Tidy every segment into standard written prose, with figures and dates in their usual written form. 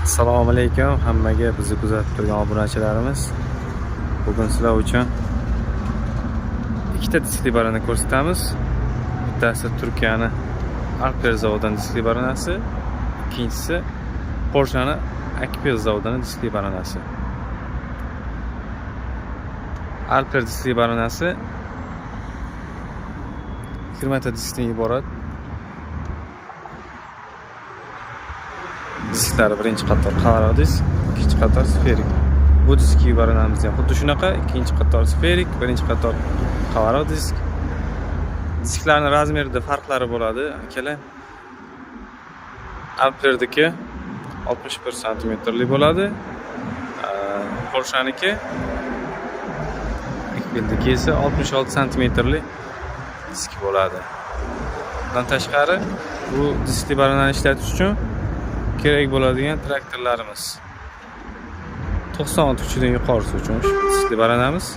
Assalomu alaykum hammaga, bizni kuzatib turgan obunachilarimiz. Bugun sizlar uchun ikkita diskli barana ko'rsatamiz. Bittasi Turkiyani Alper zavodining diskli baranasi, ikkinchisi Porsche'ni Akbil zavodining diskli baranasi. Alper diskli baranasi 20 ta diskdan iborat. Disklari birinchi qator qavaraq disk, ikkinchi qator sferik. Bu diski baranamiz ham xuddi shunaqa, ikkinchi qator sferik, birinchi qator qavaraq disk. Disklarning razmerida farqlari bo'ladi, akalar. Alperdiki 61 santimetrli bo'ladi. Porsche'niki, Akbildiki esa 66 santimetrli disk bo'ladi. Bundan tashqari, bu diskli baranani ishlatish uchun kerak bo'ladigan traktorlarimiz 90 ot kuchidan yuqorisi uchun ushbu diskli baranamiz.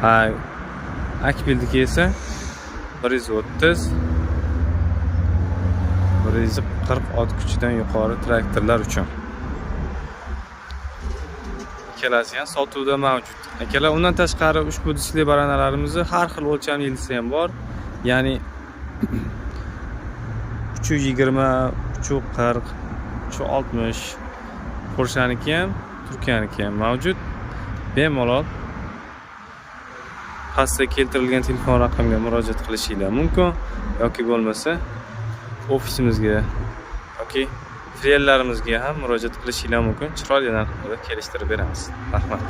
Ha, Akbildiki esa 130, 140 ot kuchidan yuqori traktorlar uchun. Ikkalasi ham sotuvda mavjud. Akalar, undan tashqari ushbu diskli baranalarimizni har xil o'lchamlisi ham bor. Ya'ni 320, 340, 360, Porsche'niki ham, Turkiyaniki ham mavjud. Bemalol pastda keltirilgan telefon raqamiga murojaat qilishinglar mumkin yoki bo'lmasa ofisimizga yoki filiallarimizga ham murojaat qilishinglar mumkin. Chiroyli narxlarda kelishtirib beramiz. Rahmat.